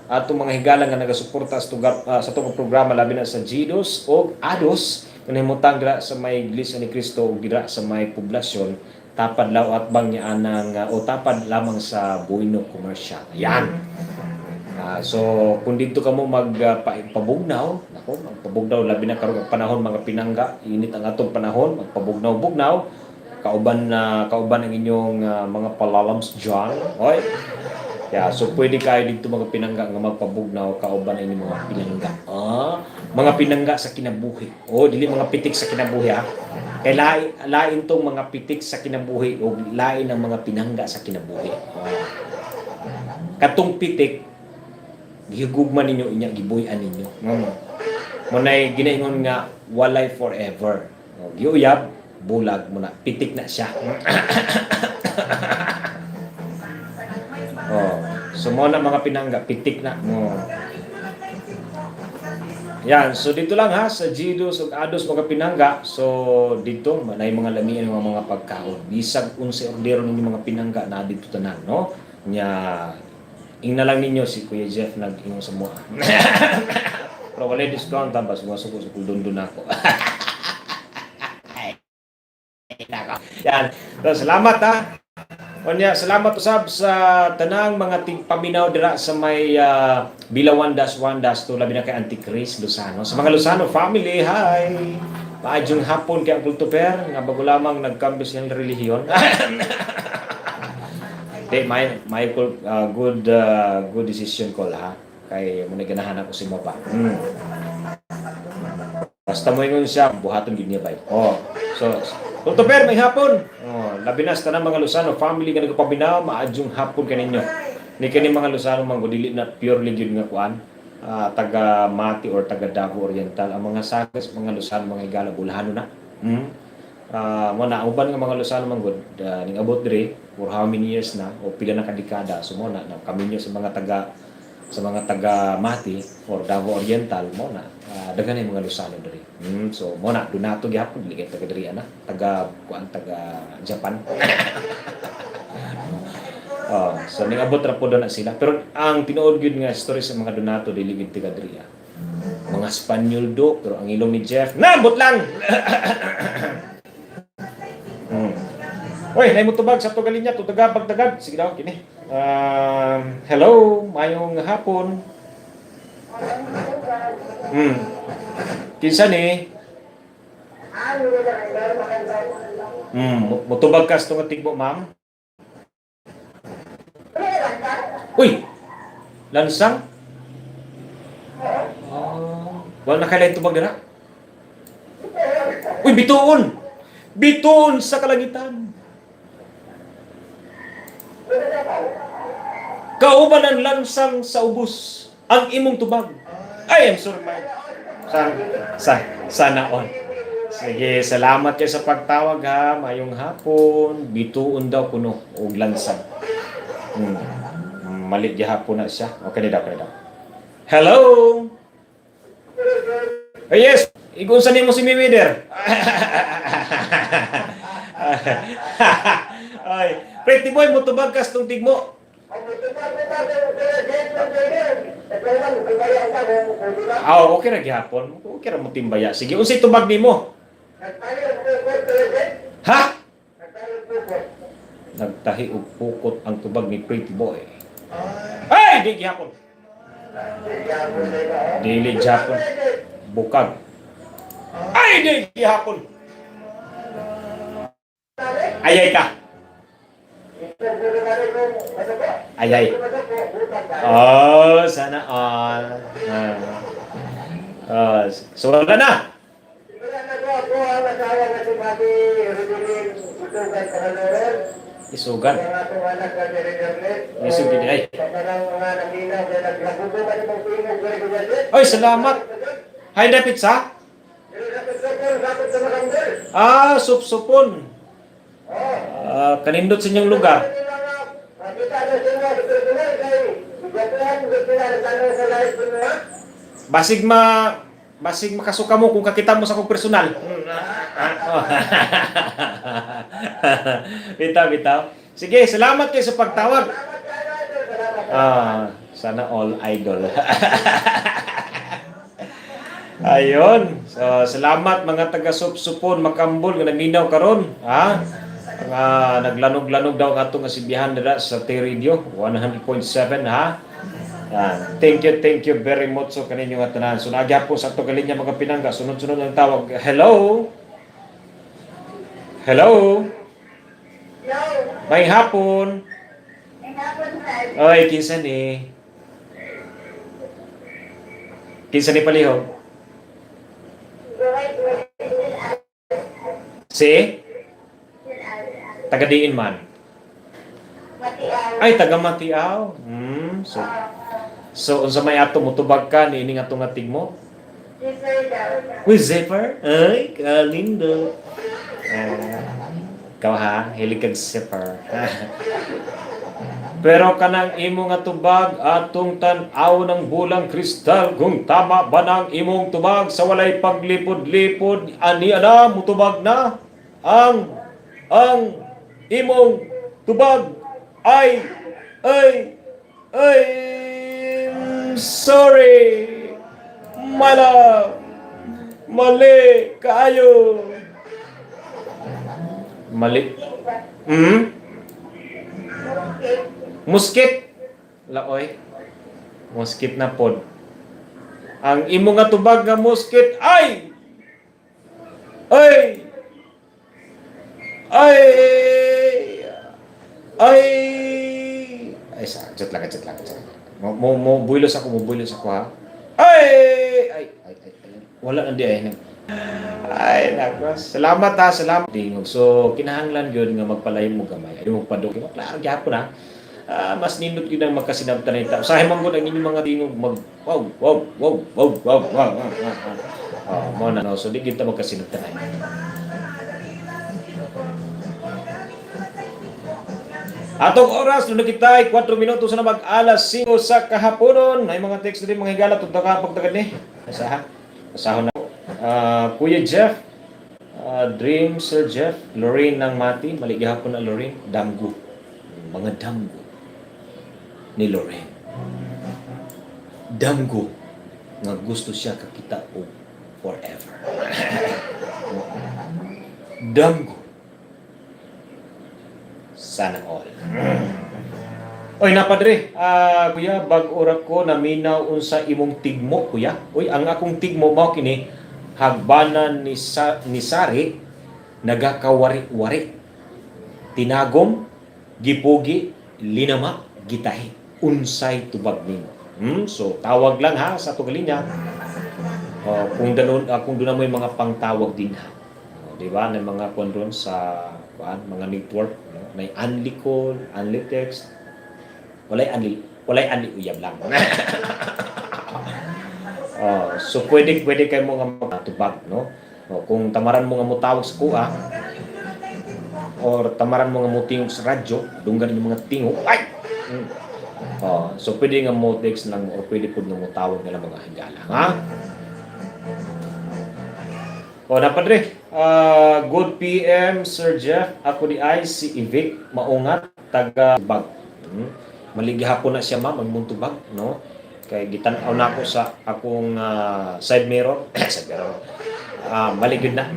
atong mga higala nga nagasuporta sa atong programa, labi na sa Gidos o Ados nga nahimutang dira sa may Iglesia ni Cristo ug dira sa may Poblasyon, tapad law at bang niya anang o tapad lamang sa Buino Commercial. Ayan. So kung dito ka mo magpabugnaw, nako, magpabugnaw labi na karong panahon, mga pinangga, init ang atong panahon, magpabugnaw-bugnaw, kauban na kauban ang inyong mga palalams dyan. Oy. Yeah, so pwede kayo dito, mga pinangga, nga magpabugnaw kauban ang inyong mga pinangga. Mga pinangga sa kinabuhi. O dili mga pitik sa kinabuhi ha. Kay lain, lain tong mga pitik sa kinabuhi o lain ang mga pinangga sa kinabuhi. Katong pitik gihugma ninyo inya, gibuy-an ninyo. Munay ginaingon nga walay forever. O, giuyab, bulag mo na, pitik na siya. Oh, so mo na, mga pinangga, pitik na mo. Yan, so dito lang ha sa Gidos ug Ados, mga pinangga. So dito manay mga lamian mga pagkaon. Bisag unsay ordero ninyo, mga pinangga, na dito tanan, no? Nya ingna lang ninyo si Kuya Jeff nag-ingon sa mua. Pero walay discount ha, bas masuko sa kuldon ako. Ay, nako. Yan. So, salamat ha. Onya, salamat usab sa tanang mga tigpaminaw dira sa may Bilawan -1-2, labi na kay Auntie Chris Lozano. Sa mga Lozano family, hi! Maayong hapon kay Uncle Tuper, nga bago lamang nagkambyo siyang relihiyon. Di, may good decision call ha. Kay mo na ganahan ako si mo pa. Basta mo ingon siya, buhaton gid niya bay. Oh. So, Uncle Tuper, may hapon. Oh, labi na sa tanang mga Lozano family nga nagpaminaw, maadyong hapon kaninyo. Ni kani mga Lozano man dili na purely gyud nga kuan, taga Mati or taga Davao Oriental. Ang mga sagas mga Lozano, mga higala, Bolhano na. Mo na uban nga mga Lozano man gud ning abot dire for how many years na o pila na ka dekada, so mo na na kaminyo sa mga taga Mati or Davao Oriental, mo na daghan na yung mga Lozano diri. So mo na donato gihapon, dili kay taga diri ana, taga kuan, taga Japan. Oh, so ning abot ra po na sila. Pero ang tinuod gyud nga story sa mga Donato, dili gyud taga diri ah. Mga Espanyol do, pero ang ilong ni Jeff, nambot lang. Oy, nay mo tubag sa to galinya, tutaga pagtagad. Sige daw kini. Hello, mayong hapon. Kinsa ni? Mutubag ka sa tunga tigbo, ma'am? Uy! Lansang? Oh, wala na kailan tubag dira? Uy, bituon! Bituon sa kalangitan! Kauban ang lansang sa ubos, ang imong tubag. Ay, I'm sorry, ma'am. Sana all. Sige, salamat kayo sa pagtawag ha. Mayong hapon. Bituon daw kuno og lansang. Mali gihapon na siya. Okay ni daw, okay ni daw. Hello. Eh, yes, igunsa nimo si Mayweather. Ay, Pretty Boy, mutubag kas tong tigmo. Ah, okay ra gihapon. Okay ra mo timbaya. Sige, unsay tubag nimo? Ha? Nagtahi og pukot ang tubag ni Pretty Boy. Ay, di gihapon. Dili gihapon. Bukag. Ay, di gihapon. Ayay ka. Ayay. Oh, sana all. Ah. Ah, so wala na. Isugan. Isugin ay. Oy, salamat. Hay na pizza? Ah, sup-supon. Ah, kanindot sa inyong lugar. Basig ma basig makasuka mo kung kakita mo sa akong personal. Bitaw, bitaw. Sige, salamat kayo sa pagtawag. Ah, sana all idol. Ayun. So, salamat mga taga Supsupon, Makambol nga naminaw karon, ha? Nga naglanog-lanog daw ang atong nga dira sa T-Radio 100.7, ha. Yan. Thank you very much so kaninyo nga tanan. So nagya po sa ato kalinya mga pinangga, sunod-sunod ang tawag. Hello. Hello. May hapon. Oy, kinsa ni? Kinsa ni palihog? Si? Taga diin man. Ay, taga Matiaw. So unsa may ato mutubag ka niini nga atong nga tigmo? Uy, zipper? Ay, kalindo. Eh, ikaw ha, hilig kag zipper. Pero kanang imo nga tubag atong tan-aw ng bulang kristal kung tama ba nang imong tubag sa walay paglipod-lipod ani ana mutubag na ang imong tubag ay ay ay I'm sorry, my love, mali kaayo, mali. Muskit. Laoy. Muskit na pod. Ang imo nga tubag nga muskit ay ay ay ay ay sa chat lang, chat lang, chat lang. Mo builos ako, mo builos ako, ha. Ay ay ay ay, ay. Wala na di ay. Ay nako. Salamat ha, salamat. Dingog. So kinahanglan gyud nga magpalayo mo gamay. Ay mo padung. Klaro gyapon ha. Ah, mas nindot yun ang magkasinabtan ng tao. Sa man gud ang inyong mga tingog mag wow wow wow wow wow wow. Wow, wow. Oh, mo na no. So di gyud ta magkasinabtan ay. Atong oras nung nakita ay 4 minuto sa na mag alas 5 sa kahaponon. Ay mga text din mga higala tugta ka pagtagad ni. Asaha. Asahon na. Ah, Kuya Jeff, ah, Dream Sir Jeff, Lorraine ng Mati, mali gihapon na Lorraine, Damgo. Mga damgo ni Lorraine. Damgo nga gusto siya kakita og forever. Damgo. Sana all. Oy, napadre. Ah, kuya, bag-o ra ko naminaw unsa imong tigmo, kuya. Uy, ang akong tigmo mao kini hagbanan ni sa, ni Sari nagakawari-wari. Tinagom, gipugi, linama, gitahi. Unsay tubag nimo. So tawag lang ha sa atong linya. Oh, kung danon kung doon mo yung mga pangtawag din ha. Oh, di ba? May mga kuan doon sa kuan, mga network, no? May only call, only text. Walay only uyab lang. Oh, so pwede pwede kay mo nga matubag, no? Oh, kung tamaran mo nga motawag sa kuha or tamaran mo nga motingog sa radyo, dunggan yung mga tingog. Ay! Oh, so pwede nga mo text lang or pwede pud nga mo tawag na lang, mga higala, ha? O, na padre. Good PM, Sir Jeff. Ako diay si Ivic Maungat, taga Bag. Maligi hapon na siya, ma'am, magmuntubag, no? Kay gitan-aw na ako sa akong side mirror. Side mirror. Maligid na.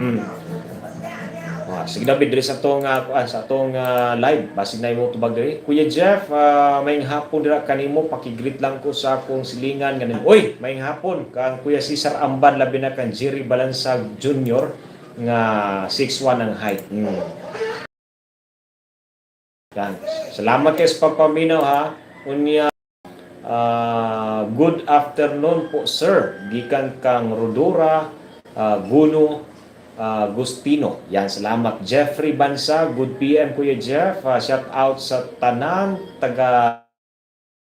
Ah, sige David, diri sa atong live, basig na imong tubag diri. Kuya Jeff, maayong hapon dira kanimo, paki-greet lang ko sa akong silingan ganin. Oy, maayong hapon kang Kuya Cesar Amban, labi na kang Jerry Balansag Jr. nga 6'1 ang height. Yan. Salamat kay sa pagpaminaw, ha. Unya, good afternoon po, sir. Gikan kang Rodora Guno Gustino. Yan, salamat. Jeffrey Bansa, good PM, Kuya Jeff. Shout out sa tanan taga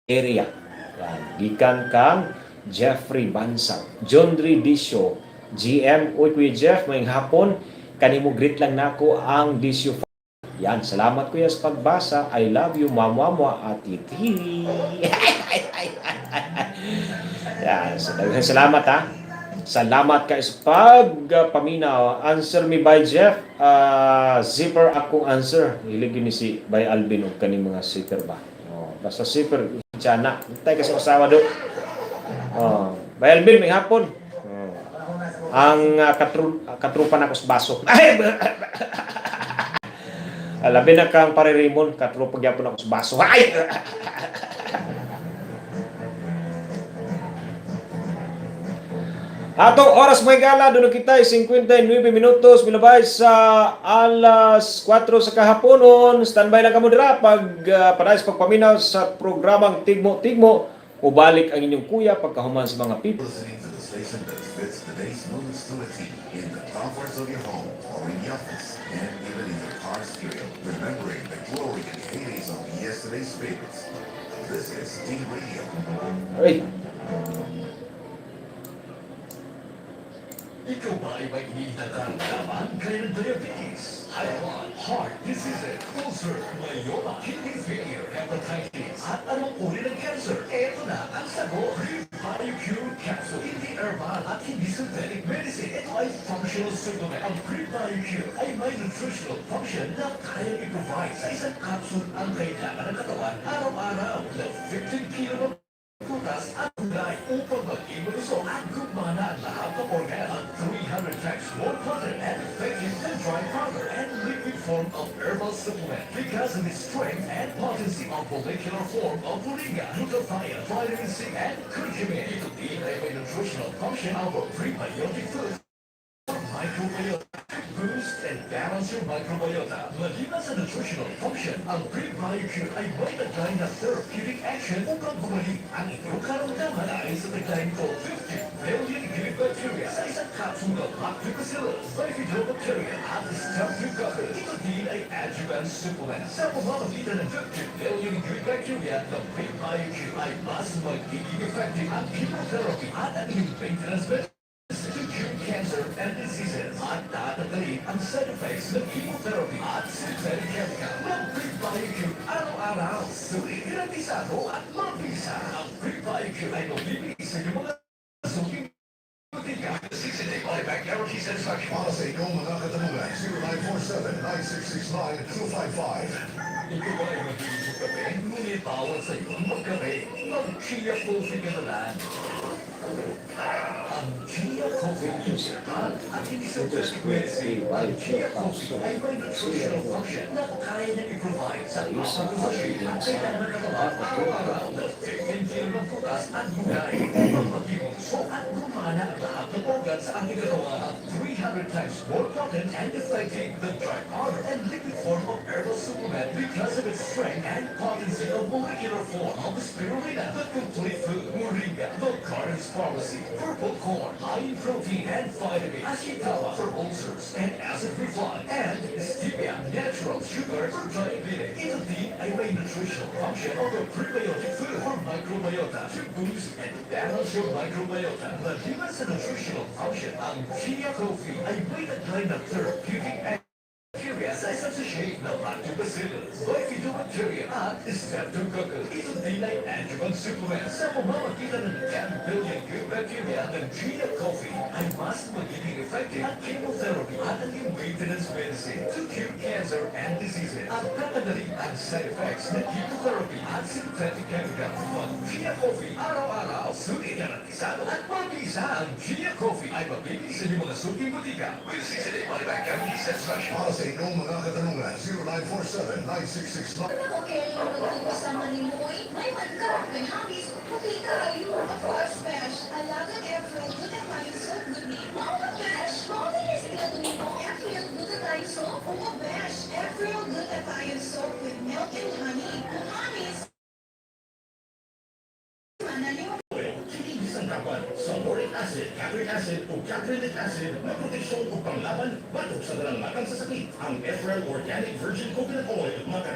area. Yan, gikan kang Jeffrey Bansa. John Dre Disyo, GM, uy Kuya Jeff, maayong hapon. Kanimo, greet lang nako ang Disyo. Yan, salamat, Kuya, sa pagbasa. I love you, mamwa atiti. Yan, so, daghang salamat, ha. Salamat kay sa pagpaminaw. Answer me by Jeff. Zipper akong answer. Hilig yun ni si by Alvin og kani mga zipper ba. Oh, basta zipper tiyan. Hintay kasi asawa do. Oh, by Alvin, maayong hapon. Oh. Ang katrupa na ko sa baso. Ay! Labi na kang pare Raymond, katrupa gyapon ako sa baso. Ay! Atong oras, mga higala, doon kita 59 minutos milabay sa alas 4 sa kahaponon. Standby lang kamo dira pag padayon sa pagpaminaw sa programang Tigmo Tigmo. Ubalik ang inyong kuya pagkahuman sa mga people. Listening to the station that fits today's moods to a T in the comforts of your home or in the office and even in your car stereo, remembering the glory and heydays of yesterday's favorites. This is D Radio. Ay, Ikaw ba ay may iniindang karamdaman gaya ng diabetes, high blood, heart diseases, ulcer, myoma, kidney failure, hepatitis, at anong uri ng cancer? Ito na ang sagot. Pre-Biocure Capsule. Hindi herbal at hindi synthetic medicine. Ito ay functional supplement. Ang Pre-Biocure ay may nutritional function na kaya i-provide sa isang capsule ang kailangan ng katawan araw-araw na 15 kilo ng prutas at gulay upang maging malusog at gumana ang lahat ng organ, at 300 times more potent and effective than dry powder and liquid form of herbal supplement because of its strength and potency of molecular form of moringa, glutathione, vitamin C, and curcumin. Ito din ay may nutritional function of a prebiotic food for microbiota to boost and balance your microbiota. Maliban sa nutritional function, ang Prebiotic ay may taglay na therapeutic action upang gumaling ang inyong karamdaman ay sa taglay nito 50 billion good bacteria sa isang capsule ng Lactobacillus, Bifidobacteria at Streptococcus. Ito din ay adjuvant supplement. Sa pamamagitan ng 50 billion good bacteria ng Prebiotic ay mas magiging effective ang chemotherapy at ang inyong maintenance medicine to cure cancer and diseases at tatanggalin ang side effects ng chemotherapy at synthetic chemical. Ng Prebiotic araw-araw. Sulit, garantisado at mabisa. Ang Prebiotic ay mabibili sa inyong mga suking botika. 60-day money-back guarantee satisfaction. Para sa inyong mga katanungan, 0947-9669-255. Ikaw ba ay mahilig sa kape? Ngunit bawal sa iyo ang magkape. Mag-Chia Coffee ka na lang. Ang Chia Coffee is at hindi synthetic medicine. Ang Chia Coffee ay may nutritional function na kaya niyang i-provide sa apat na sachet at kailangan ng katawan araw-araw na 15 kilo ng prutas at gulay upang maging malusog at gumana ang lahat ng organ sa ating katawan at 300 times more potent and effective than dry powder and liquid form of herbal supplement because of its strength and potency of molecular form of spirulina, the complete food, moringa, the Garden's Pharmacy, purple corn, high in protein and vitamin, ashitaba for ulcers and acid reflux, and stevia, natural sugar for diabetes. Ito din ay may nutritional function of the prebiotic food for microbiota to boost and balance your microbiota. Maliban sa nutritional function, ang Chia Coffee ay may taglay na therapeutic bacteria sa isang sachet na Lactobacillus, Bifidobacteria at Streptococcus. Ito din ay adjuvant ibang supplements. Sa pamamagitan ng 10 billion good bacteria ng Chia Coffee ay mas magiging effective ang chemotherapy at ang iyong maintenance medicine to cure cancer and diseases. At tatanggalin ang side effects ng chemotherapy at synthetic chemicals. Mag Chia Coffee araw-araw, sulit, garantisado at mabisa. Ang Chia Coffee ay mabibili sa inyong mga suking botika with 60-day money-back guarantee satisfaction. Para sa inyong mga katanungan, 0947-9669. Ako kay magkasama ni Moy, may man ka, may hobbies, puti kayo. Of course, Besh. Alagang Efrel Glutathione Soap gud ni. Mao ka, Besh? Mao din sila nimo? Efrel Glutathione Soap? Oo, Besh. Efrel Glutathione Soap with milk and honey. Kung honey, manaliw. Kini gisangkapan sa lauric acid, capric acid ug caprylic acid na proteksyon ug panglaban batok sa tanang matang sa sakit. Ang Efrel Organic Virgin Coconut Oil maka